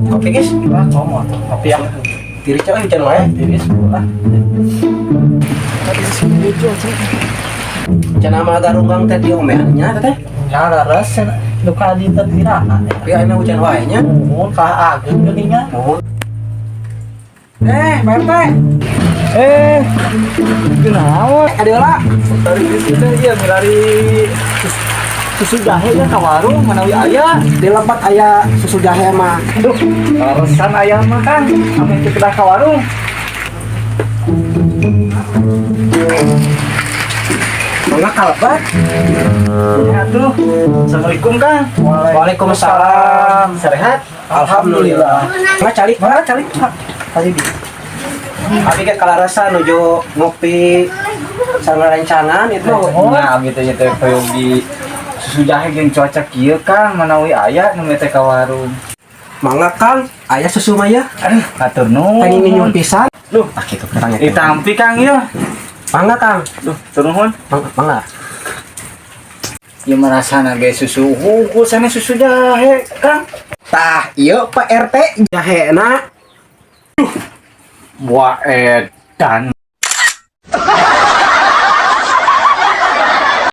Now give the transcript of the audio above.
Kopi, guys. Wah, komo tuh. Kopi ya. Tiris euy, hujan wae. Tiris lah. Cenah mah garunggang teh diomean nya teh. Ya leres duka dinten iraha. Tapi ayeuna hujan wae nya. Oh, kah ageung geuningan. Oh. Eh, Pak RT. Eh, kunaon? Adeula. Tadi itu iya milari susu jahe ya ka warung manawi aya. Di lepat aya susu jahe mah. Aduh, kaleresan aya mah, Kang. Ame teu kedah ka warung. Mangga kalebet. Ya tuh. Assalamualaikum, Kang. Waalaikumsalam. Sehat? Alhamdulillah. Mangga calik, mangga calik. Tadi di Abi ke kaleresan nuju ngopi sareng rencangan itu. Nah, gitu nya teh hoyong di susu jahe jeung cuaca kieu, Kang, manawi aya nu teh ka warung. Mangga, Kang, aya susu mah ya. Aduh, hatur nuhun. Pengen minum pisan. Duh, Ah, kitu kurang ya. ditampi, Kang, ieu. Mangga, Kang. Duh, hatur nuhun. Mangga, mangga. Ieu mah rasana ge susu hungkul sanes susu jahe, Kang. Tah, ieu Pak RT jahena. Wah, edan.